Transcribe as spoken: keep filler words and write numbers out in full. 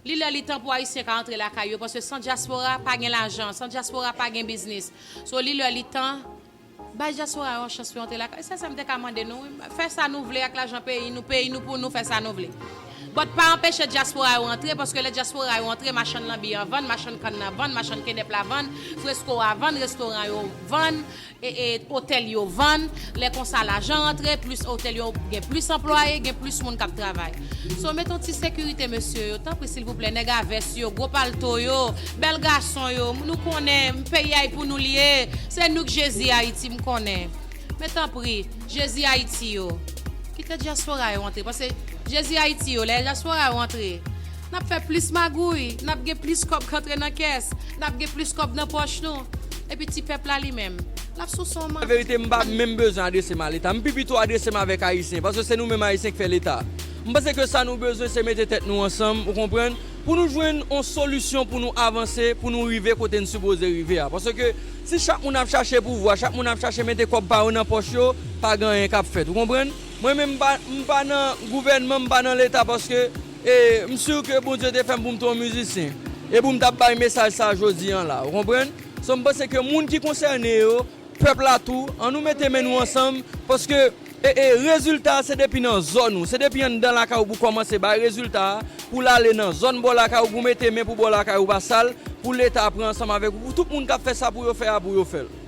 Li lè li tan pou Ayisyen ka antre lakay yo, paske san dyaspora, pa gen lajan, san dyaspora, pa gen biznis. So, li lè li tan, bay dyaspora yo yon chans pou yo antre lakay. Se sa m te ka mande nou, wi. Fè sa nou vle ak lajan peyi nou, peyi nou pou nou, fè sa nou vle. But pa anpeche dyaspora yo antre, paske lè dyaspora yo antre, machann lanbi an vann, machann kann nan vann, machann kenèp la vann, fresko a vann, restoran yo vann, e, e, otèl yo vann. Lè konsa, lajan rantre, plis otèl yo gen plis anplwaye, gen plis moun k ap travay. So, mete yon ti sekirite, mesye yo, tanpri, silvouplè, nèg a vès yo, gwo palto yo, bèl gason yo, nou konnen, peyi a pou nou li ye, se nou k Jezi Ayiti, m konnen. Men tanpri, Jezi Ayiti yo, kite dyaspora yo antre, paske Jezi Ayiti yo, lè dyaspora yo antre, n ap fè plis magouy, n ap gen plis kòb k antre nan kès, n ap gen plis kòb nan pòch nou, epi ti pèp la li menm, l ap sou son manti. An verite, m pa menm bezwen adrese m a Leta. M pi pito adrese m avèk Ayisyen, paske se nou menm Ayisyen k fè Leta. M panse ke sa nou bezwen, se mete tèt nou ansanm, ou konprann, pou nou jwenn yon solisyon pou nou avanse, pou nou rive kote n sipoze rive a. Paske si chak moun ap chache pouvwa, chak moun ap chache mete kòb pa yo nan pòch yo, pa gen anyen k ap fèt, ou konprann? Mwen menm, m pa, m pa nan gouvènman, m pa nan Leta, paske, e, m si ke Bondye te fè m pou m te yon mizisyen, e pou m t ap bay mesaj sa jodi an la, ou konprann? So, m panse ke moun ki konsène yo, pèp la tou, ann nou mete men nou ansanm, paske, e, e, rezilta a se depi nan zòn ou, se depi anndan lakay ou pou kòmanse bay rezilta a, pou l ale nan zòn bò lakay ou, pou mete men pou bò lakay ou pa sal, pou Leta pran ansanm avèk ou, pou tout moun k ap fè sa pou yo fè a, pou yo fè l.